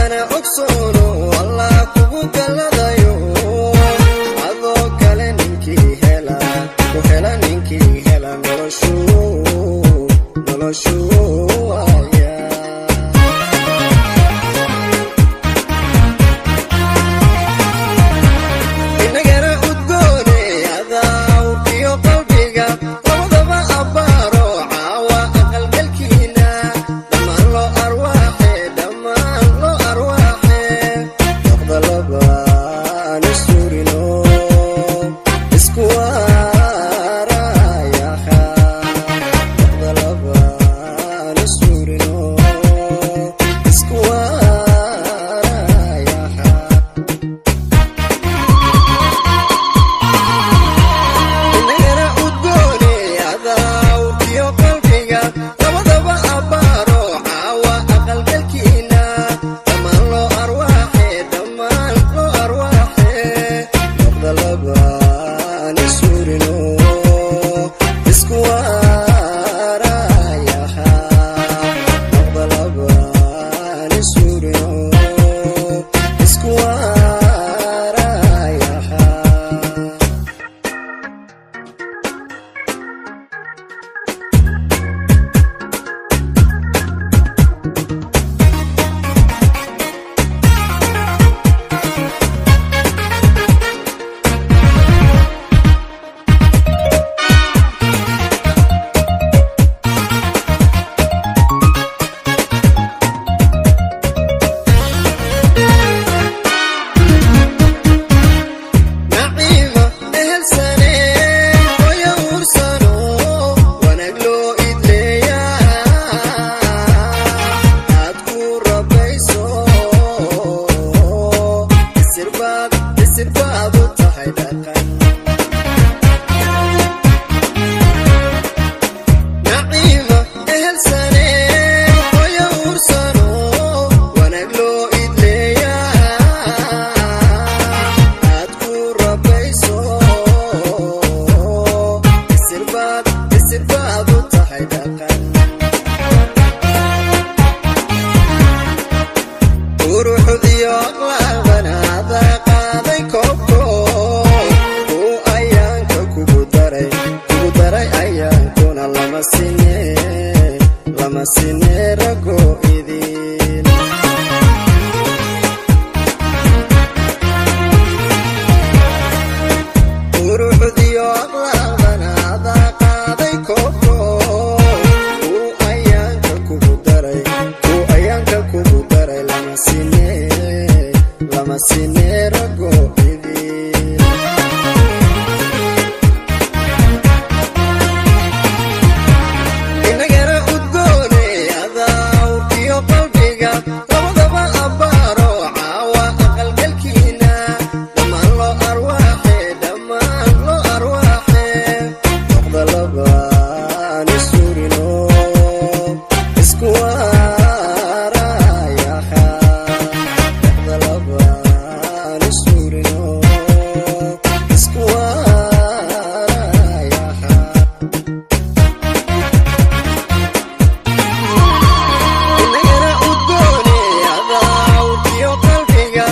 Allana ogsoono, Allah kugu galladayo. Adoo kale ninkii hela, ku hela ninkii hela, noloshuu noloshuu aya. Inagana udgoone, adaawrkiyo qalbiga labadaba abbaaro. Caawa aqalgalkiina dhammaan loo arwaaxe, dhammaan loo arwaaxe. Noqda labaan isurino, isku waarayaha. Noqda labaan isurino, isku waarayaha. Inagana udgoone, adaawrkiyo qalbiga labadaba abbaaro. Caawa aqalgalkiina dhammaan loo arwaaxe, dhammaan loo arwaaxe. Noqda labaan isurino, isku waarayaha. Noqda labaan isurino, isku waarayaha. Naciima ehelsanee, hooya uursano, wanaag loo idleeyaa. Aad ku rabayso, isirbaad isirbaad u tahay dhaqan. Naciima ehelsanee, hooya uursano, wanaag loo idleeyaa. Aad ku rabayso, isirbaad isirbaad u tahay dhaqan. Quruxdiyo aqlaaqdana adaa qaaday koobko, kuu ayaanka kugu daray, kugu daray ayaankuna lama sine, lama sine rago idin. Quruxdiyo aqlaaqdana adaa qaaday koobko, kuu ayaanka kugu daray, kuu ayaanka kugu daray lama sine, lama sine rago idin. Inagana udgoone, adaawrkiyo qalbiga labadaba abbaaro. Caawa aqalgalkiina dhammaan loo arwaaxe, dhammaan loo arwaaxe. Noqda labaan isurino, isku waarayaha. Noqda labaan isurino, isku waarayaha. Inagana udgoone, adaawrkiyo qalbiga